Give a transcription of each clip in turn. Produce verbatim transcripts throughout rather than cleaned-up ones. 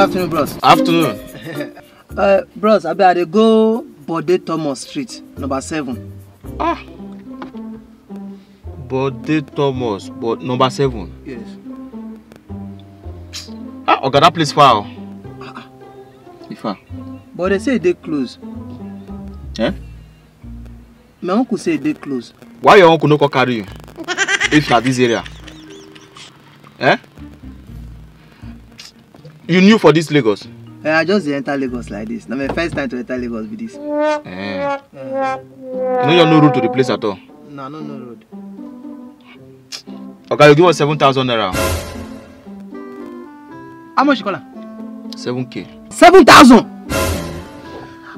Afternoon, bros. Afternoon. Uh, bros, abeg, I dey go Bode Thomas Street, number seven. Ah. Bode Thomas, but number seven. Yes. Ah, oga, that place far o. E far. But they say e dey close. Eh? My uncle say e dey close. Why your uncle no come carry you? If na this area. Eh? You new for this Lagos? Eh, I just dey enter Lagos like this. Na my first time to enter Lagos be this. Eh. You no just know road to the place at all? No, I no know road. Okay, you give us seven thousand naira. How much you call am? Seven K. Seven thousand?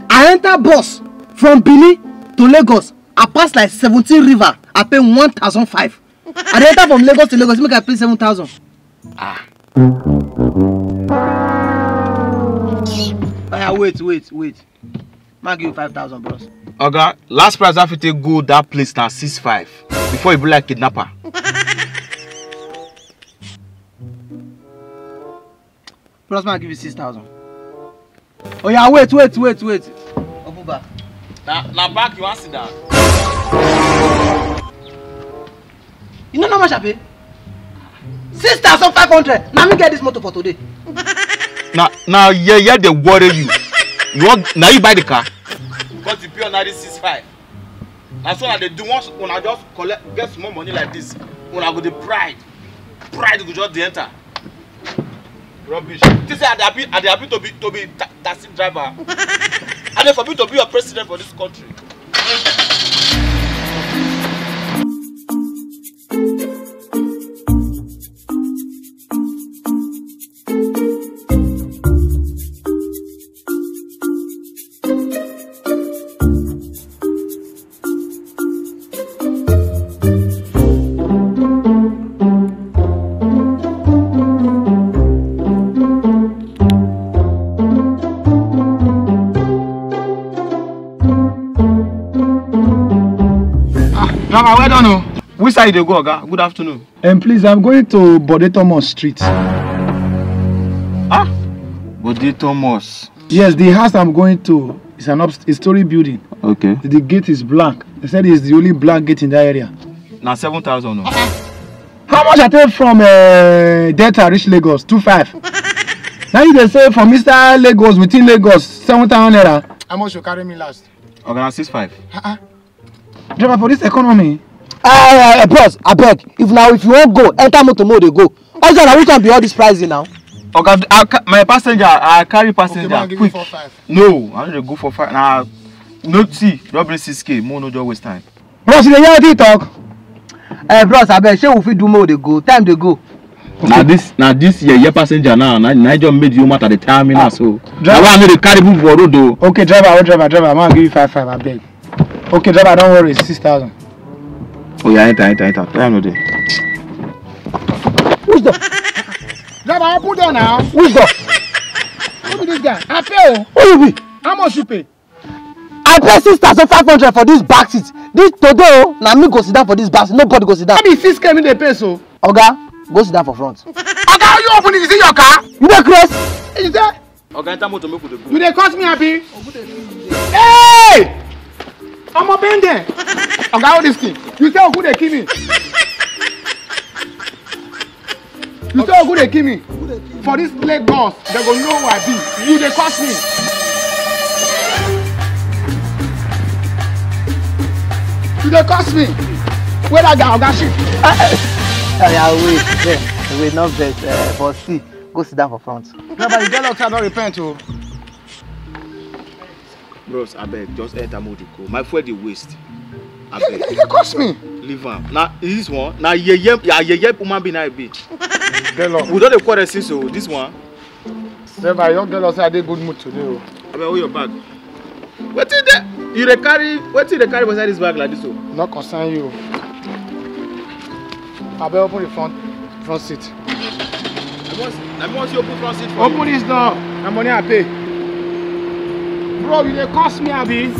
I enter bus from Benin to Lagos. I pass like seventeen river. I pay one thousand five. I dey enter from Lagos to Lagos, make I pay seven thousand. Ah. Oya, wait, wait, wait. Ma give you five thousand, bros. Oga, last price I fit take go that place na six five. Before you be like kidnapper. Bros, ma give you six thousand. Oh yeah, wait, wait, wait, wait. Open bag. Na, na back you wan sit down. You no know how much I pay? Six thousand five hundred. Na me get this motor for today. Na, na yeye dey worry you. You want, na you buy the car? Because you pay another six five. Na so una dey do, once una just collect, get small money like this, una go dey pride. Pride go just dey enter. Rubbish. This I dey happy, I dey happy to be, to be ta-, taxi driver. I dey forbid to be your president for this country. Ah, driver, well done o. Which side you dey go, oga? Good afternoon. Um, please, I'm going to Bode Thomas Street. Ah, Bode Thomas. Yes, the house I'm going to is an up-, a story building. Okay. The gate is blank. They said it's the only blank gate in that area. Na seven thousand o. How much I take from, uh, Delta reach Lagos? Two five. Now you dey say from Mister Lagos, within Lagos, seven thousand naira. How much you carry me last? Oga, na six five. Uh-uh. Driver, for this economy. Uh, uh, uh, bros, abeg, if na, if you wan go, enter motor, make we dey go. Also, na which one be all this pricing now? Oga, I ca-, my passenger, I carry passenger. Okay, man, give me quick. Four five. No, I no dey go four five. Na, no, see, just bring six K. Mo no just waste time. Bros, you dey hear wetin he talk? Eh, bros, abeg, shey we fit do make we dey go? Time dey go. Na this, na this yeye passenger now. Na, na just make the whole matter dey tire me now. Ah, so driver. Na why I no dey carry people for road o. Okay, driver, oh, driver, driver, man, give you five five, abeg. Okay, driver, don't worry, six thousand. Oh yeah, enter, enter, enter. Time no dey. Which door? Driver, open door now. Which door? Who be this guy? I pay o. Who you be? How much you pay? I pay six thousand five hundred for this back seat. This today o, na me go sit down for this back seat. Nobody go sit down. No be six K me dey pay so. Oga, go sit down for front. Oga, how you open it? Is it your car? You dey craze? You dey Oga, enter motor, make we dey go. You dey curse me, abi? Hey! Omo, bend there. Oga, hold this thing. You say Ogu dey kill me. You say Ogu dey kill me. For this Lagos, they go know who I be. You dey curse me. You dey curse me. Where that guy, Oga Chief? Oya, wait, wait, wait, no vex, eh, but see, go sit down for front. Driver, you get luck, I don repent o. Bros, abeg, just enter motor go. My fuel dey waste. Abeg. You dey curse me. Leave am. Na this one, na yeye, na yeye human being I be. Get luck. We don dey quarrel since o, this one. Driver, you don get luck say I dey good mood today o. Abeg, hold your bag. Wetin dey, you dey carry, wetin you dey carry for inside this bag like this o? No concern you. Abeg, open the front, front seat. I want, I want you open front seat for me. Open this door. Na money I pay. Bro, you dey curse me, abi?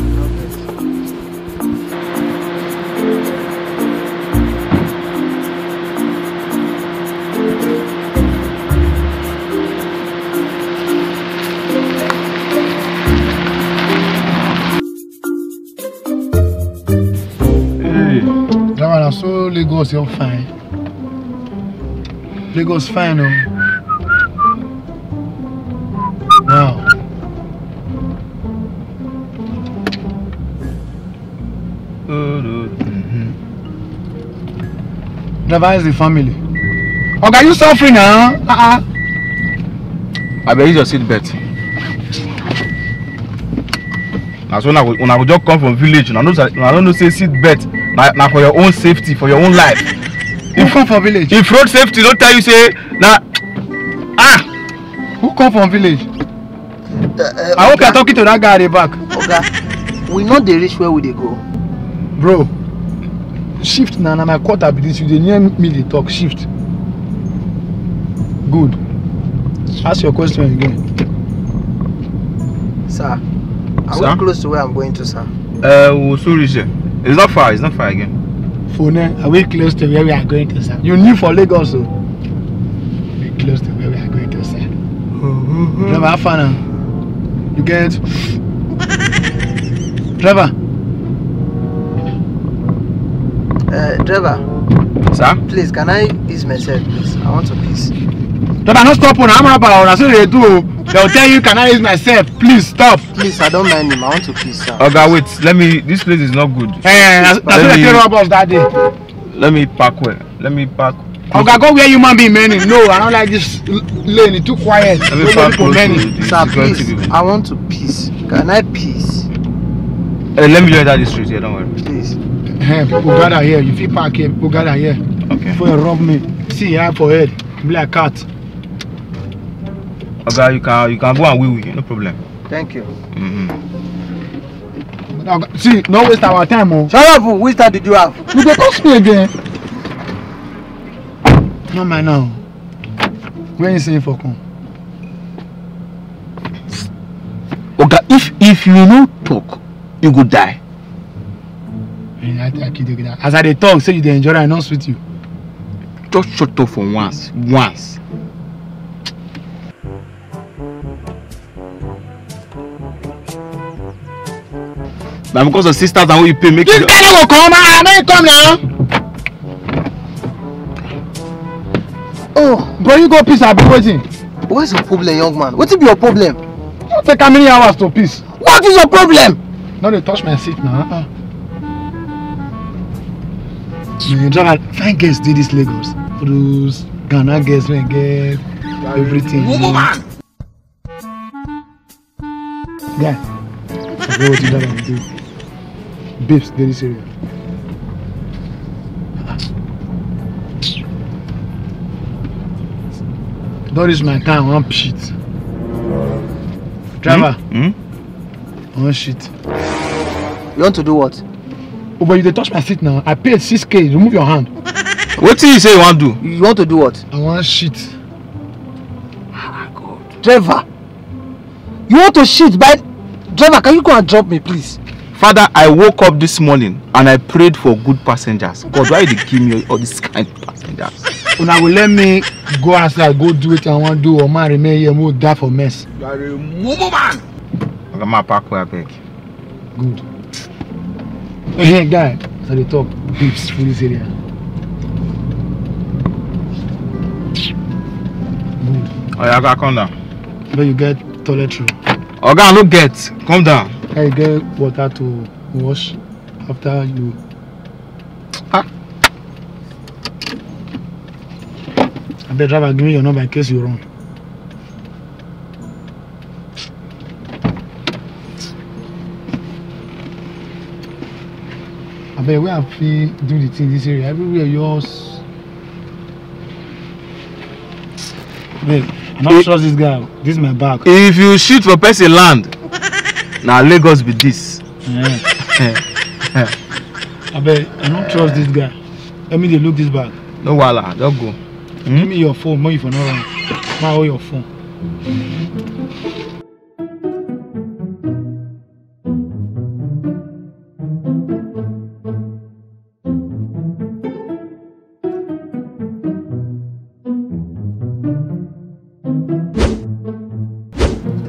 So Lagos, you're fine. Lagos fine, oh. Wow. Driver is the family. Oga, you suffering now? Uh-uh. I beg you your seat belt. Na so una go, una go just come from village. Una know say, una no know say seat belt na, na for your own safety, for your own life. Who come from village? If road safety no tell you say na, ah, who come from village? Uh, uh, I hope you're talking to that guy at the back. Oga, we no dey reach where we dey go. Bro, shift na, na my quarter be this. You dey near me dey talk, shift. Good. Ask your question again. Sir, are Sir? we close to where I'm going to, sir? Uh, we'll soon reach there. It's not far, it's not far again. For now, are we close to where we are going to, sir? You new for Lagos, so we close to where we are going to, sir. Driver, how far now? You get driver? Uh, driver. Sir? Please, can I ease myself, please? I want to piss. Driver, no stop on. I'm about. I say they do. They'll tell you, "Can I ease myself? Please stop." Please, I don't mind him. I want to piss, sir. Oga, wait. Let me. This place is not good. Eh, that's what they rob us that day. Let me park well. Let me park. Oga, go where human being many. No, I don't like this l- lane. It's too quiet. Let me Where park people close many. To the Sir, security please, people. I want to piss. Can I piss? Eh, let me join that street here. Don't worry. Please. Hey, people gather here. You feel park here. People gather here. Okay. Before you rob me, see here for head. Be like cat. Oga, you can, you can go and wee wee. No problem. Thank you. Mm-hmm. Oga, see, no waste our time, oh. Shut up, oh. Which time did you have? You dey touch me again. No mind now. Where you say for come? Oga, if, if you no talk, you go die. Eh, I, I kid you, kid you. As I dey talk, say you dey enjoy, I no sweet you. Just shut up for once, once. Na because of sisters and who you pay make This you guy no go come, ah, make him come now. Oh, bro, you go piss, I be waiting. What's your problem, young man? What be your problem? You take how many hours to piss? What is your problem? No dey touch my seat now. Uh-uh. Man, driver, fine girls dey this Lagos. Those Ghana girls wey get everything. Woman. Guy, I forget what you driver dey do. Babes dey this area. Don reach my time, I wan shit. Driver, Hmm? I wan shit. You want to do what? Oh, but you dey touch my seat now. I paid six K. Remove your hand. Wetin you say you wan do? You want to do what? I wan shit. Ah, God. Driver, you want to shit, but driver, can you go and drop me, please? Father, I woke up this morning and I prayed for good passengers. God, why you dey give me all these kind of passengers? Una go let me go outside, go do wetin I wan do, or man remain here, make we die for mess. You are a mumu man. Oga, ma park where, abeg. Good. Hey, guy, as I dey talk, babes full this area. Good. Oya, oga, come down. But you get toilet roll. Oga, I no get. Come down. Can you get water to wash after you? Ah. Abeg, driver, give me your number in case you run. Abeg, where I fit do the thing this area? Everywhere yours. Abeg, I don't If trust this guy. This is my bag. If you shit for person land, na Lagos be this. Eh. Abeg, I don't trust this guy. Let me dey look this bag. No wahala, just go. Give me your phone, make you for no run. Ma, hold your phone.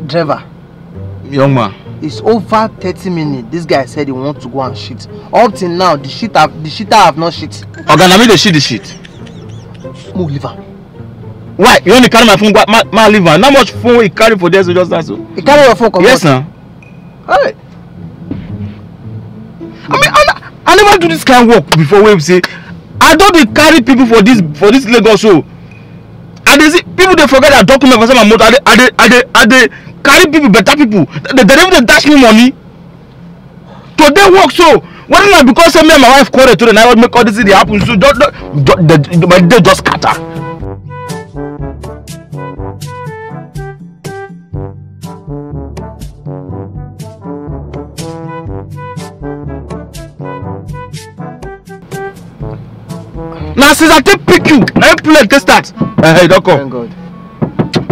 Driver. Young man. It's over thirty minutes. This guy said he wants to go and shit. Up till now, the shit have, the shitter have not shit. Oga, na me dey shit the shit. Mo leave am. Why? You only carry my phone, go, ma, ma leave am. How much phone you carry for there so just now so? You carry your phone comot? Yes, na. Hey. I mean, I, I never do this kind of work before. Wey be say I don dey carry people for this, for this Lagos so. I dey see people dey forget their document for inside my motor. I dey, I dey, I dey, I dey carry people, better people. They, they even dey dash me money. To dey work so. Whether na because say me and my wife quarrel today, na what make all this thing dey happen. So just, just, just, the, the, my day just scatter. Na since I take pick you, na you play take start. Eh, hey, don come. Thank God.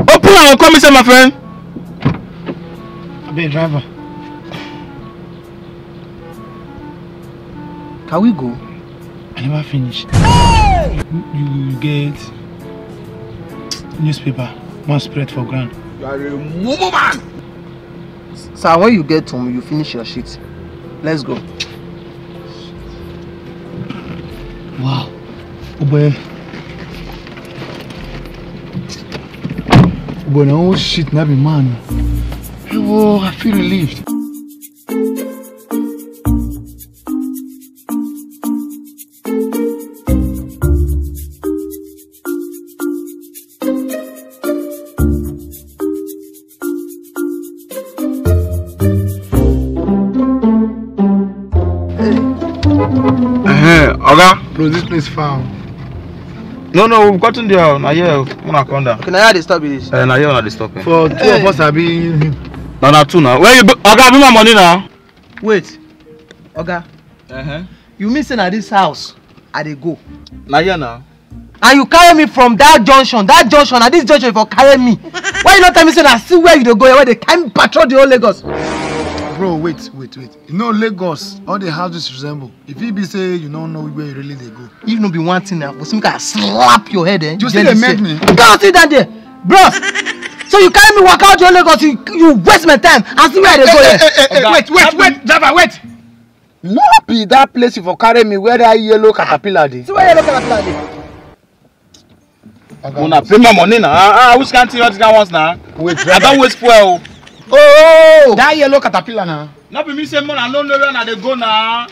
Open am, come inside, my friend. Abeg, driver. Can we go? I never finish. You, you get newspaper, one spread for ground. You are a mumu man. Sir, when you get home, you finish your shit. Let's go. Wow. Oh boy. Oh boy, na whole shit na be man. Hey, whoa, I feel relieved. Eh, Oga. Bro, this place foul. No, no, we've gotten there. Na here, una come down. Okay, na here I dey stop be this. Eh, na here una dey stop, eh. For two of us, abi. Na, na two now. Where you go? Oga, bring my money now. Wait, Oga. Uh-huh. You mean say na this house I dey go? Na here now. And you carry me from that junction, that junction, na this junction you for carry me. Why you no tell me say na see where you dey go, where they carry me patrol the whole Lagos? Bro, wait, wait, wait. You know Lagos, all the houses resemble. If e be say you no know where you really dey go. If no be one thing now, for some guy slap your head, eh? You still dey make me? Go sit down there, bros. So you carry me waka out your Lagos, you, you waste my time. I see where I dey go here. Hey, hey, hey, wait, wait, wait, driver, wait. No be that place you for carry me where that yellow caterpillar dey. See where yellow caterpillar dey. Una pay my money now. Ah, ah, which kind thing all these kind ones now? Wait, I don waste fuel. Oh, that yellow caterpillar now. No be me say more, I no know where una dey go now.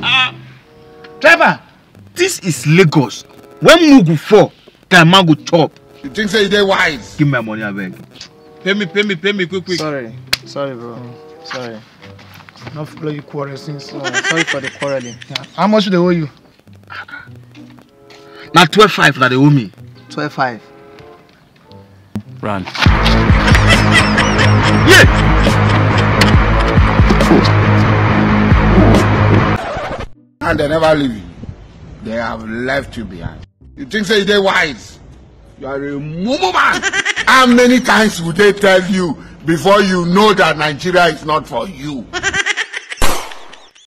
Ah. Driver, this is Lagos. When mugu fall, guy man go chop. You think say you dey wise? Give my money, abeg. Pay me, pay me, pay me quick, quick. Sorry, sorry, bro. Sorry. No follow you quarrel since. Sorry, sorry for the quarreling. Yeah. How much do they owe you? Na twelve five that they owe me. Twelve five. Run. Yeah. And they never leave you. They have left you behind. You think say you dey wise? You are a mumu man. How many times would they tell you before you know that Nigeria is not for you?